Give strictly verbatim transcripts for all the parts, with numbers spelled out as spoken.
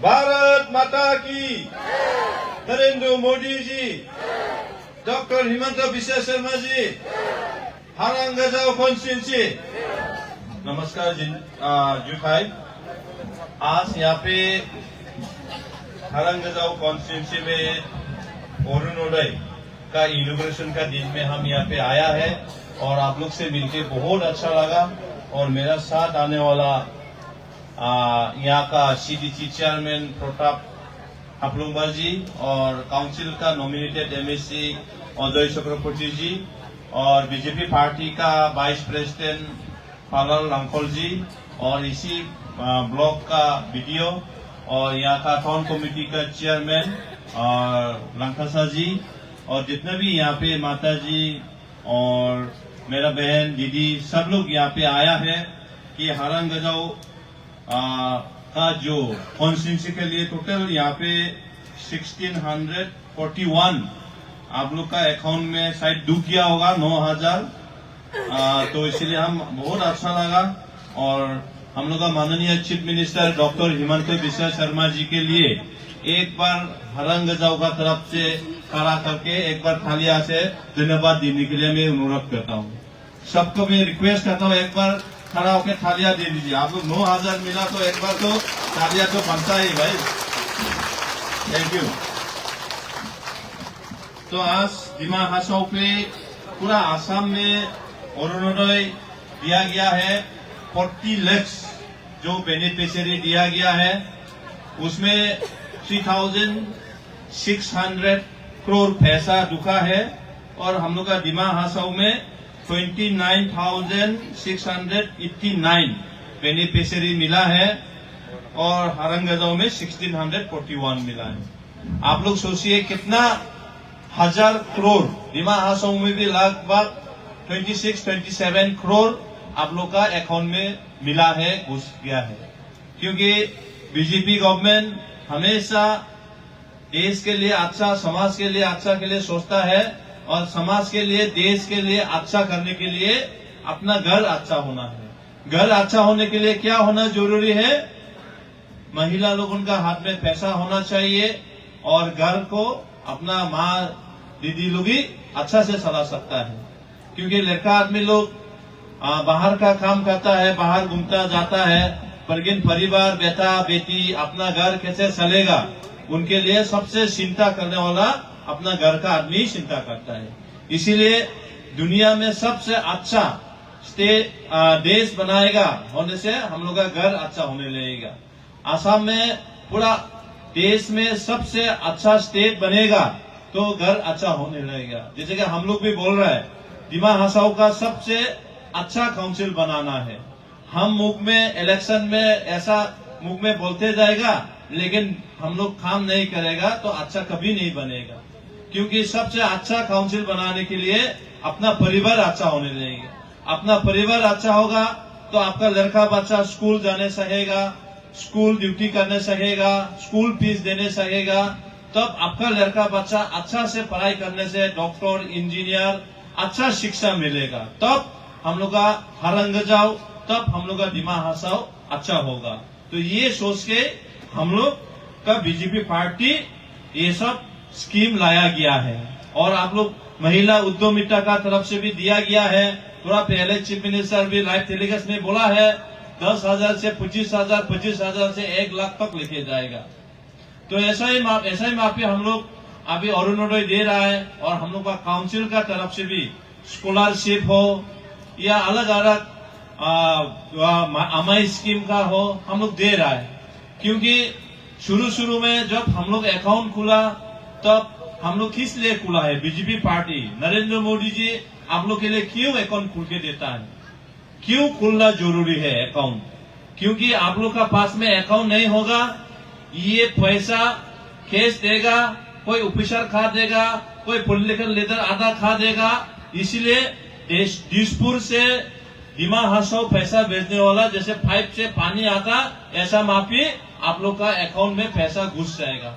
भारत माता की, नरेंद्र मोदी जी, डॉक्टर हिमंत बिश्व शर्मा जी, हारंगजाव कॉन्स्टिट्यूएंसी। नमस्कार जिन, आ, जुथाई। आज यहाँ पे हारंगजाव कॉन्स्टिट्यूएंसी में अरुणोदय का इनॉग्रेशन का दिन में हम यहाँ पे आया है और आप लोग से मिलके बहुत अच्छा लगा। और मेरा साथ आने वाला, आ, यहाँ का सीडीसी चेयरमैन प्रताप हापलुंगबा जी और काउंसिल का नॉमिनेटेड एमएसी अजय चक्रवर्ती जी और बीजेपी पार्टी का वाइस प्रेसिडेंट पालाल लंगखल जी और इसी, आ, ब्लॉक का बीडीओ और यहाँ का टाउन कमेटी का चेयरमैन और लंकासा जी और जितना भी यहाँ पे माता जी और मेरा बहन, दीदी, सब लोग यहाँ पे आया है कि हारंगजाव, आ, का जो कॉन्स्टिट्यूएंसी के लिए टोटल यहाँ पे सिक्सटीन हंड्रेड फोर्टी वन आप लोग का अकाउंट में शायद डूब गया होगा, नौ हज़ार। आ, तो इसीलिए हम बहुत अच्छा लगा और हम लोग का माननीय चीफ मिनिस्टर डॉक्टर हिमंत बिश्व शर्मा जी के लिए एक बार हारंगजाव का तरफ से खड़ा करके एक बार तालियां से धन्यवाद देने के लिए मैं अनुरोध करता हूँ। सबको मैं रिक्वेस्ट करता हूँ, एक बार खड़ा होकर तालियां दे दीजिए। आप लोग नौ हज़ार मिला तो एक बार तो तालियां तो बनता ही भाई। Thank you. तो आज दिमा हासाओ पे पूरा आसाम में अरुणोदय दिया गया है, फोर्टी लैक्स जो बेनिफिशियरी दिया गया है, उसमें three thousand six hundred crore पैसा ढुका है और हम लोग का दिमा हासाओ में twenty nine thousand six hundred eighty nine beneficiary मिला है और हारंगजाव में सिक्सटीन हंड्रेड फोर्टी वन मिला है। आप लोग सोचिए कितना हजार करोड़, दिमा हासाओ में भी लगभग twenty six, twenty seven crore आप लोग का अकाउंट में मिला है, घुस गया है। क्योंकि बीजेपी गवर्नमेंट हमेशा देश के लिए अच्छा, समाज के लिए अच्छा के लिए सोचता है और समाज के लिए, देश के लिए अच्छा करने के लिए अपना घर अच्छा होना है। घर अच्छा होने के लिए क्या होना जरूरी है? महिला लोग, उनका हाथ में पैसा होना चाहिए और घर को अपना माँ, दीदी लोग ही अच्छा से चला सकता है। क्योंकि लड़का आदमी लोग, आ, बाहर का काम करता है, बाहर घूमता जाता है, पर लेकिन परिवार, बेटा, बेटी, अपना घर कैसे चलेगा, उनके लिए सबसे चिंता करने वाला अपना घर का आदमी ही चिंता करता है। इसीलिए दुनिया में सबसे अच्छा स्टे-, आ, देश बनाएगा होने से हम लोग का घर अच्छा होने लगेगा। आसाम में पूरा देश में सबसे अच्छा स्टेट बनेगा तो घर अच्छा होने लगेगा। जैसे कि हम लोग भी बोल रहा है, दिमा हासाओ का सबसे अच्छा काउंसिल बनाना है। हम मुख में इलेक्शन में ऐसा मुख में बोलते जाएगा, लेकिन हम लोग काम नहीं करेगा तो अच्छा कभी नहीं बनेगा। क्योंकि सबसे अच्छा काउंसिल बनाने के लिए अपना परिवार अच्छा होने लगेगा। अपना परिवार अच्छा होगा तो आपका लड़का बच्चा स्कूल जाने सकेगा, स्कूल ड्यूटी करने सकेगा, स्कूल फीस देने सकेगा, तब आपका लड़का बच्चा अच्छा से पढ़ाई करने से डॉक्टर, इंजीनियर, अच्छा शिक्षा मिलेगा, तब हम लोग का हारंगजाव, तब हम लोग का दिमा हासाओ अच्छा होगा। तो ये सोच के हम लोग का बीजेपी पार्टी ये सब स्कीम लाया गया है। और आप लोग महिला उद्यमिता का तरफ से भी दिया गया है। थोड़ा पहले चीफ मिनिस्टर भी लाइव टेलीकास्ट में बोला है, दस हज़ार से पच्चीस हज़ार, पच्चीस हज़ार से एक लाख तक लेके जाएगा। तो ऐसा ही माप, ऐसा ही माप पे हम लोग अभी अरुणोदय दे रहा है और हम लोग का काउंसिल का तरफ से भी स्कॉलरशिप हो या अलग-अलग, आ, आ, मा-, अमाई स्कीम का हो, हम लोग दे रहा है। क्योंकि शुरू-शुरू में जब हम लोग अकाउंट खुला, तब हम लोग किस लिए खुला है? बीजेपी पार्टी, नरेंद्र मोदी जी आप लोग के लिए क्यों अकाउंट खुल के देता है? क्यों खुलना जरूरी है अकाउंट? क्योंकि आप लोग का पास में अकाउंट नहीं होगा, ये पैसा कैश देगा, कोई ऑफिसर खा देगा, कोई पॉलिटिकल लीडर आधा खा देगा। इसलिए देश, दिसपुर से दिमा हासाओ पैसा भेजने वाला जैसे पाइप से पानी आता, ऐसा माफी आप लोग का अकाउंट में पैसा घुस जाएगा।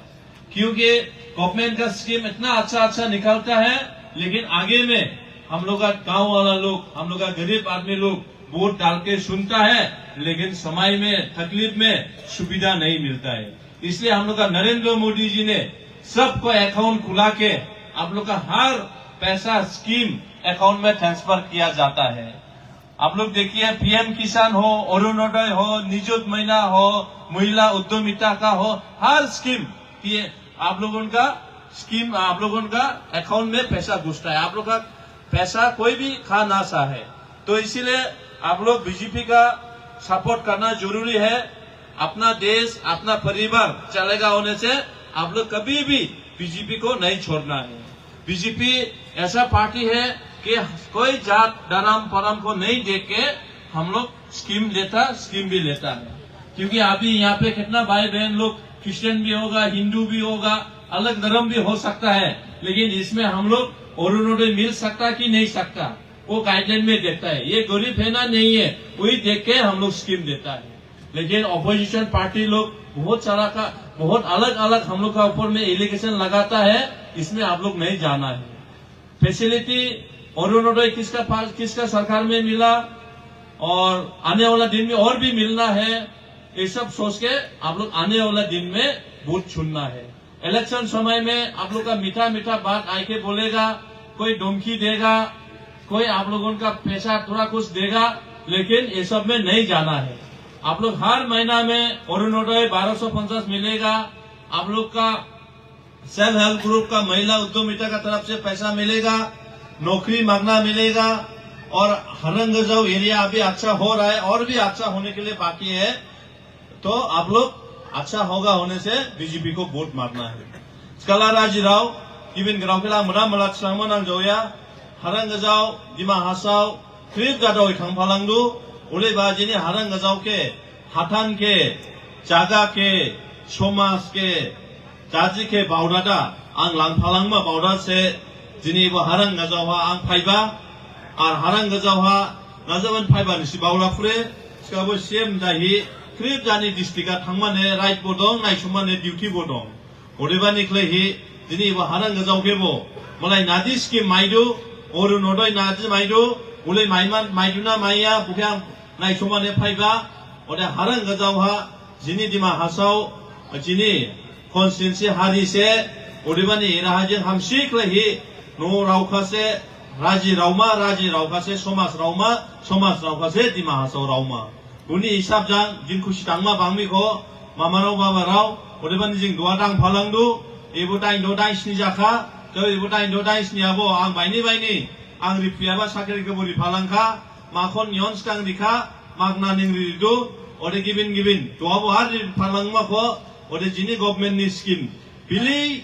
क्योंकि गवर्नमेंट का स्कीम इतना अच्छा अच्छा निकालता है, लेकिन आगे में हम लोग का गांव वाला लोग, हम लोग का गरीब आदमी लोग वोट डाल के सुनता है, लेकिन समय में, तकलीफ में सुविधा नहीं मिलता है। इसलिए हम लोग का नरेंद्र मोदी जी ने सबको अकाउंट खुला के आप लोग का हर पैसा स्कीम अकाउंट में ट्रांसफर किया जाता है। आप लोग देखिए, पीएम किसान हो, अरुणोदय हो, निजुत महीना हो, महिला उद्यमिता का हो, हर स्कीम ये आप लोगों का स्कीम, आप लोगों का अकाउंट में पैसा घुसता है। आप लोग का पैसा कोई भी खा ना सा है। तो इसीलिए आप लोग बीजेपी का सपोर्ट करना जरूरी है। अपना देश, अपना परिवार चलेगा होने से आप लोग कभी भी बीजेपी को नहीं छोड़ना है। बीजेपी ऐसा पार्टी है कि कोई जात, धर्म, परम को नहीं देख के हम लोग स्कीम देता, स्कीम भी लेता है। क्योंकि अभी यहाँ पे कितना भाई बहन लोग क्रिश्चियन भी होगा, हिंदू भी होगा, अलग धर्म भी हो सकता है, लेकिन इसमें हम लोग अरुणोदय मिल सकता कि नहीं सकता, वो गाइडलाइन में देखता है। ये गरीब है ना नहीं है, वही देख के हम लोग स्कीम देता है। लेकिन अपोजिशन पार्टी लोग बहुत सारा का, बहुत अलग-अलग हम लोग का ऊपर में एलिगेशन लगाता है, इसमें आप लोग नहीं जाना है। फैसिलिटी अरुणोदय किसका पास, किसका सरकार में मिला और आने वाला दिन में और भी मिलना है, ये सब सोच के आप लोग आने वाला दिन में वोट चुनना है। इलेक्शन समय में आप लोग का मीठा मीठा बात आके बोलेगा, कोई धमकी देगा, कोई आप लोगों का पैसा थोड़ा कुछ देगा, लेकिन ये सब में नहीं जाना है। आप लोग हर महीना में अरुणोदय बारह सौ पचास मिलेगा, आप लोग का सेल्फ हेल्प ग्रुप का महिला उद्यमिता का तरफ से पैसा मिलेगा, नौकरी मांगना मिलेगा, और हरंग गजाव एरिया अभी अच्छा हो रहा है और भी अच्छा होने के लिए बाकी है। तो आप लोग अच्छा होगा होने से बीजेपी को वोट मारना है। Scholar राजी Rao, gibin grao khe la mura mura slangma nangjaoya, harang gajao, Dima Hasao, khrip jadao thangphalangdu, oleba jini harang gajao khe, hathan khe, jaga khe, somaj khe, jaji khe baodada, ang langphalangma baoda se, jini bo harang gajao ha ang phaiba, ar harang gajao ha, najaban phaiba nisi baoda phure, skabo C M jahi, khrip jani district ha thangmane right bo dong, naisomane duty bo dong. Odebani khlaihi, dini bo harang gajao khebo, malai nadi scheme maidu, Orunodoi nadi maidu, ulai maiman, maidu na maiya, bokhe ang naisomane phaiba, ode harang gajao ha, jini Dima Hasao, jini constituency hari se, odebani eraha jing hamsi khlaihi, no raokha se, raji raoma, raji raokha se, somaj raoma, somaj raokha se, Dima Hasao raoma. Boni hisab jang, jing khusi dangma bangmi kho, mamarao, babarao, odebani jing duha dangphalangdu, ebo dain do dain sni jakha, to ebo dain do dain sni abo, ang baini baini, ang riphiyaba sakri khebo riphalangkha, makhon yon skang rikha, magna ning ridu, ode gibin gibin, duha bo ar riphalangma kho, ode jini government ni scheme, bili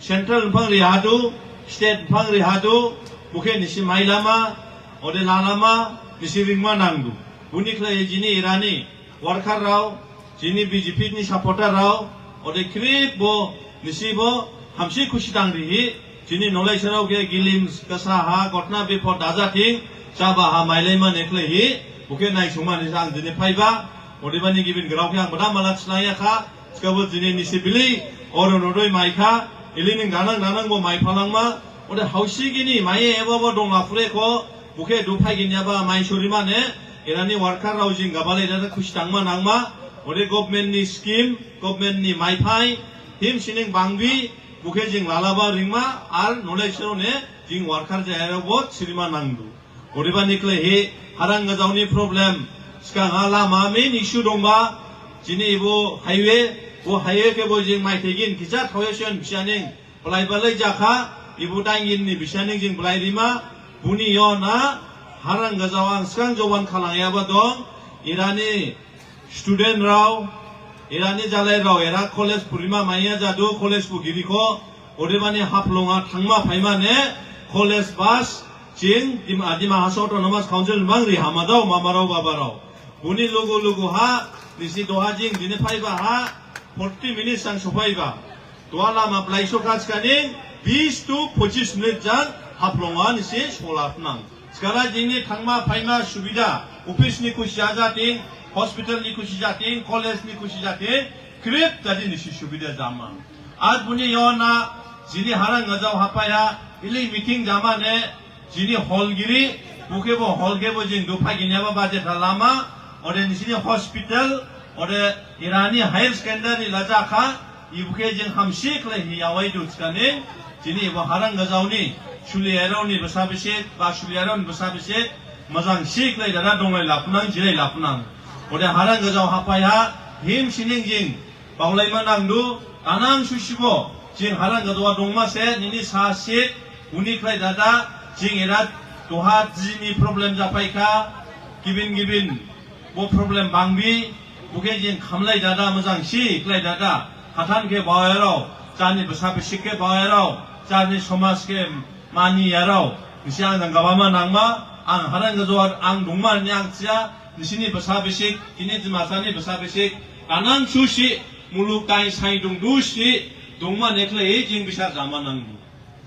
Central niphrang rihadu, state niphrang rihadu, bokhe nisi mailama, ode lalama, nisi ringma nangdu. Boni khlaihi jini erani worker rao, jini B J P ni supporter rao, ode khrip bo, nisi bo, hamsi khusi dangrihi, jini nolaisarao khe gilim gasa ha, gotna bipod dajathing, jaba ha mailaima ne khlaihi, bokhe naisoma nisi ang dini phaiba, odebani gibin grao khe ang bada mala slangya kha, Skabo jini nisi bili, Orunodoi maikha, ili ning danang danang bo maiphalangma, ode hausi gini, maiye ebo bo dong aphure kho, bokhe du phaiginyaba mai surimane, erani worker rao jing gabale dada khusi dangma nangma, ode government ni scheme, government ni maiphai, him sining bangbi, bokhe jing lalaba ringma, ar nolaisarao ne, jing worker jayarao bo sirima nangdu. Odebani khlaihi harang gajao ni problem. Sgang ha lama main issue dongba, jini ebo highway, bo highway khebo jing maithai gin kisa thaoya sion bisaning, blai balai jakha, ebo dain gin ni bisaning jing blai rima, boni yona harang gajao ang sgang joban khalangyaba dong, erani student rao, erani jalai rao, era college phurima maiya jadu, college bo giri kho, odebani Haflong ha thangma phaimane, college bus, jing, Dima, Dima Hasao Autonomous Council niphrang rihamadao, mamarao, babarao. Boni lugu lugu ha, nisi duha jing, dini phaiba ha, forty minutes ang sophaiba. Duha lama blai sokha skhaning, bis to pochis minute jang Haflong ha nisi solaphnang. Skhala jini thangma phaima subida, office ni khusi jajathing, hospital ni khusi jathing, college ni khusi jathing, khrip jadi nisi subida jama. Ar boni yona jini harang gajao haphaya, ili meeting jamane, jini hall giri, bokhebo hall khebo jing du phaiginyaba budget ha lama, ode nisini hospital, Ode erani higher secondary lajakha, ebo khe jing hamsi khlaihi yawaidu thikhane, jini ebo Harangajao ni, Suliyarao ni basa bisik, ba Suliyarao ni basa bisik, majangsi khlai dada donglai laphunang, jilai laphunang. Ode Harangajao haphai ha, him sining jing, baolaima nangdu, anang susibo, jing Harangajao dongma se, nini sa seat, uni khlai dada, jing era duha jini problem japhaikha, gibin gibin, bo problem bangbi, bo khe jing khamlai dada, majangsi khlai dada, hathan khe baoyarao, jani basa bisik khe baoyarao, jani somaj khe maniyarao, nisi ang jang gabama nangma, ang Harangajao ang dongma ni ang thiya, nisini basa bisik, jini Dimasa ni basa bisik, anang susi, muluk tai sai dongdusi, dongma ne khlai, jing bisar jama nangdu.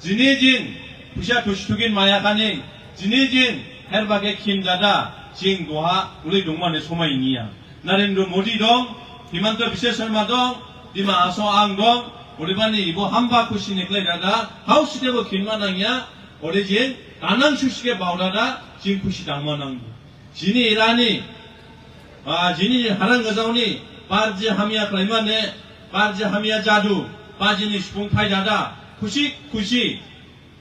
Jini jing, puisa thusi thugin mayakhane, jini jing, herba khe khin dada, jing duha, ulai dongma ne somai niya. Narendra Modi dong, Himanta Biswa Sarma dong, Dima Hasao ang dong, odebani ebo hamba khusi ni khlai dada, hao sitebo khinma nangya, ode jing, anang susi khe bao dada, jing khusi dangma nangdu. Jini erani, ah, jini Harangajao ni, barji hamya khlaimane, barji hamya jadu, bajini subung phai dada, khusi, khusi,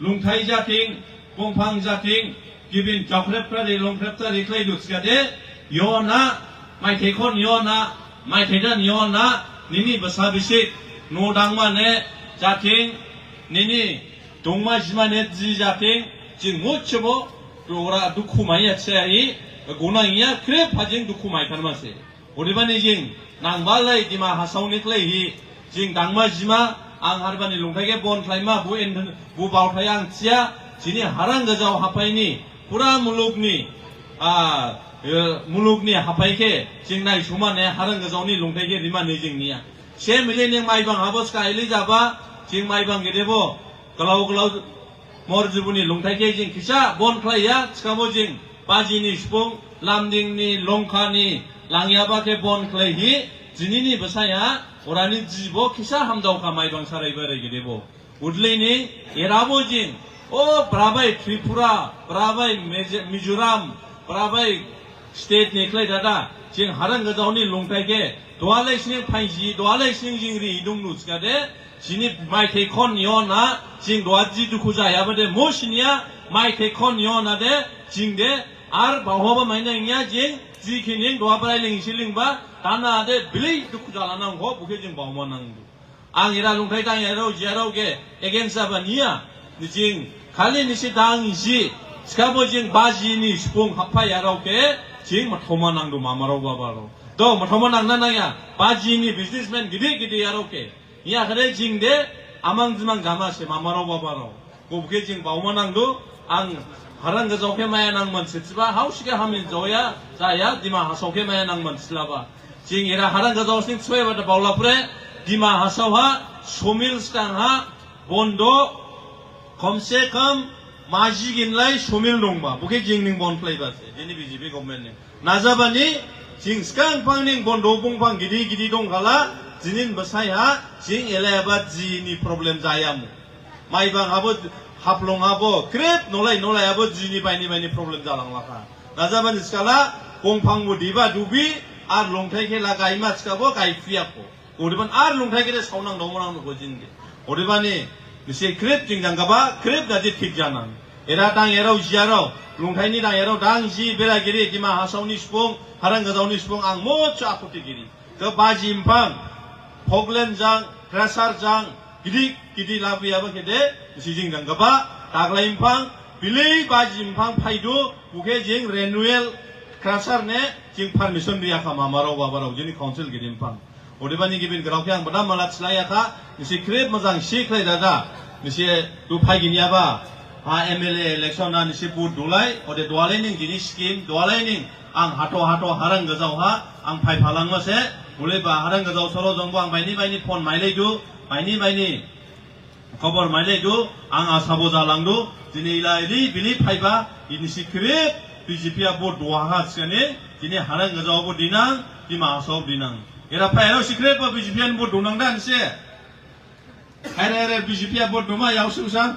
longthai jathing, bongphang jathing, gibin jaokhrep thari, longkhrep thari khlaidu thikhade, yona, maithai khon yona, maithai dan yona, nini basa bisik, noh dangmane, jathing, nini, dongma jimane ji jathing, jing musubo, dora dukhu maiya thiyahi, gonangya khrip ha jing dukhu maitharma se. Odebani jing, nangbalai Dima Hasao ni khlaihi, jing dangma jima, ang harbani longthai khe bon khlaima, bo en, bo baothai ang thiya, jini Harangajao haphai ni, pura muluk ni, ah, eh, muluk ni haphai khe, jing naisomane Harangajao ni longthai khe rimane jing niya. Se mili ning Maibang habo ska ili jaba, jing Maibang gedebo, galau galau, Mor jibuni longthai khe jing khisa bon khlaiya, thikhabo jing bajini subung, Lumding ni, Lanka ni, langyaba khe bon khlaihi, jinini basa ya, orani jibo khisa hamdaokha Maibang sarai barai gedebo. Odeleini, erabo jing, o, brabai Tripura, brabai Meze-, Mizoram, brabai state ni khlai dada, jing Harangajao ni longthai khe, duhalai sining phaiji, duhalai sining jing ri dongnu thikhade, jini maithai khon yona, jing duha ji dukhu jayaba de, mo siniya, maithai khon yona de, jing de, ar baohaba mainangya jing, ji khining duha brai ling si lingba, dana de, bili dukhu jalanang ho, bo khe jing baoma nangdu. Ang era longthai dangyarao, jiyarao khe, against jaba niya, ni jing, khali nisi dang ji, thikhabo jing bajini subung haphaiyarao khe, jing mathoma nangdu mamarao babarao. Do, mathoma nangna nangya, bajini businessman gidi gidi yarao khe. Niya khade jing de, amang jimang jama se mamarao babarao. Bo khe jing baoma nangdu, ang Harangajao khe maya nangman se thiba, hao sikhe hamin jaoya, jaya, Dima Hasao khe maya nangman thilaba. Jing era Harangajao sining soyaba da baolaphure, Dima Hasao ha, somil sgang ha, bondo, kom se kom, maji ginlai somil dongba, bo khe jing ning bon khlaiba se, jini B J P government ning. Najabani, jing sgang phang ning bondo bongphang gidi gidi dongkhala, jinin basa ha, jing elaiba jini problem jayamu. Maibang habo, Haflong habo, khrip nolai nolai habo jini baini baini problem jalanglakha. Najabani thikhala, bongphang bo diba dubi, ar longthai khe la gaima thikhabo gaiphuyakho. Odebani ar longthai khe de saonang dongma nang nukho jing de. Odebani, nisi khrip jing jang gaba, khrip jadi thik janang. Era dangyarao jiyarao, longthai ni dangyarao dang ji bera giri, Dima Hasao ni subung, Harangajao ni subung, ang mocho apoti giri. Khe baji mphang, phoglen jang, crusher jang, gidi gidi labuyaba khe de, nisi jing jang gaba, taglai mphang, bilei baji mphang phaidu, bo khe jing renewal crusher ne, jing permission riyakha mamarao babarao, jini council gidi mphang. Odebani gibin grao khe ang bada mala thilayakha, nisi khrip majang si khlai dada, nisi du phaiginyaba, ha M L A election ha nisi vote dolai, ode duhalai ning jini scheme, duhalai ning, ang hatho hatho Harangajao ha, ang phaiphalangma se, oleba Harangajao soro jongbo ang baini baini phone mailaidu, baini baini khobor mailaidu, ang asabo jalangdu, jini ila ili bili phaiba, ini si khrip, B J P ha vote duha ha thikhane, jini Harangajao bo dinang, Dima Hasao bo dinang. Era phaiyarao si khrip bo B J P ha vote donang da nisi. अरे, अरे, बीजेपी आप vote Duma, या उसी उसान।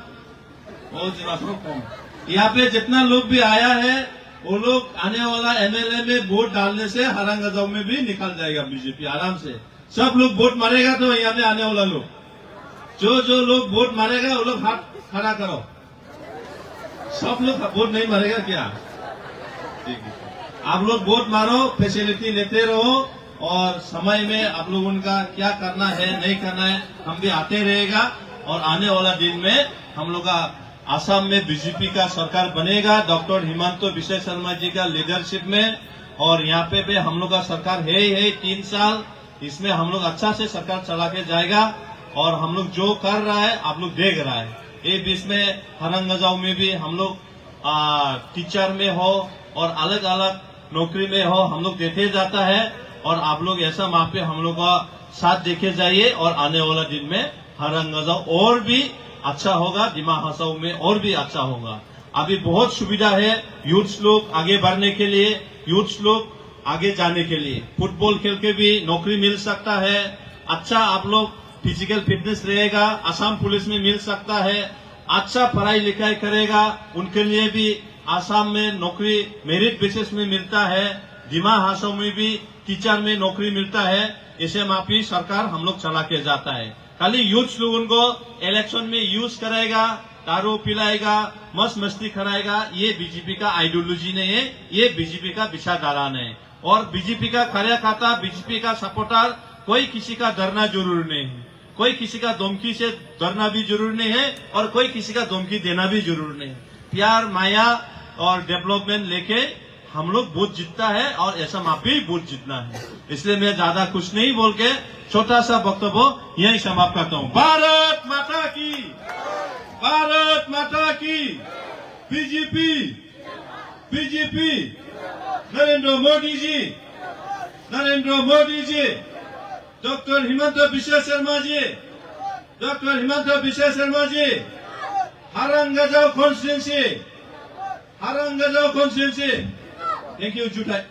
ओ, जी, बात सुनो, कौन? यहाँ पे जितना लोग भी आया है, वो लोग आने वाला एमएलए में वोट डालने से हरंगाजाव में भी निकल जाएगा बीजेपी आराम से। सब लोग वोट मारेगा तो यहाँ में आने वाला लोग, जो जो लोग वोट मारेगा वो लोग हाथ खड़ा करो। सब लोग वोट नहीं मारेगा क्या? ठीक है। आप लोग वोट मारो, फैसिलिटी लेते रहो और समय में आप लोगों का क्या करना है, नहीं करना है, हम भी आते रहेगा। और आने वाला दिन में हम लोग का आसाम में बीजेपी का सरकार बनेगा, डॉक्टर हिमंत बिश्व शर्मा जी का लीडरशिप में। और यहाँ पे भी हम लोग का सरकार है ही है तीन साल, इसमें हम लोग अच्छा से सरकार चला के जाएगा। और हम लोग जो कर रहा है आप लोग देख रहा है। ये बीच में हरंगाजाव में भी हम लोग आ, टीचर में हो और अलग-अलग नौकरी में हो, हम लोग देते जाता है। और आप लोग ऐसा वहाँ पे हम लोग का साथ देखे जाइए और आने वाला दिन में हरंगाजाव और भी अच्छा होगा, दिमा हासाऊ में और भी अच्छा होगा। अभी बहुत सुविधा है, यूथ्स लोग आगे बढ़ने के लिए, यूथ्स लोग आगे जाने के लिए। फुटबॉल खेल के भी नौकरी मिल सकता है। अच्छा, आप लोग फिजिकल फिटनेस रहेगा, आसाम पुलिस में मिल सकता है। अच्छा पढ़ाई लिखाई करेगा, उनके लिए भी आसाम में नौकरी मेरिट बेसिस में मिलता है। दिमा हासाऊ में भी टीचर में नौकरी मिलता है। इसे माफी सरकार हम लोग चला के जाता है। खाली यूथ्स लोगों को इलेक्शन में यूज कराएगा, दारू पिलाएगा, मौज मस्ती कराएगा, ये बीजेपी का आइडियोलॉजी नहीं है, ये बीजेपी का विचारधारा नहीं है। और बीजेपी का कार्यकर्ता, बीजेपी का सपोर्टर, कोई किसी का डरना जरूरी नहीं है, कोई किसी का धमकी से डरना भी जरूरी नहीं है और कोई किसी का धमकी देना भी जरूरी नहीं है। प्यार, माया और डेवलपमेंट लेके हम लोग वोट जीतता है और ऐसा माफी वोट जीतना है। इसलिए मैं ज्यादा कुछ नहीं बोल के छोटा सा वक्तव्य यहीं समाप्त करता हूँ। भारत माता की, भारत माता की, बीजेपी, बीजेपी, नरेंद्र मोदी जी, नरेंद्र मोदी जी, डॉक्टर हिमंत बिश्व शर्मा जी, डॉक्टर हिमंत बिश्व शर्मा जी, हारंगाजाव कॉन्स्टिट्यूएंसी, हारंगाजाव कॉन्स्टिट्यूएंसी। Thank you, जुथाई।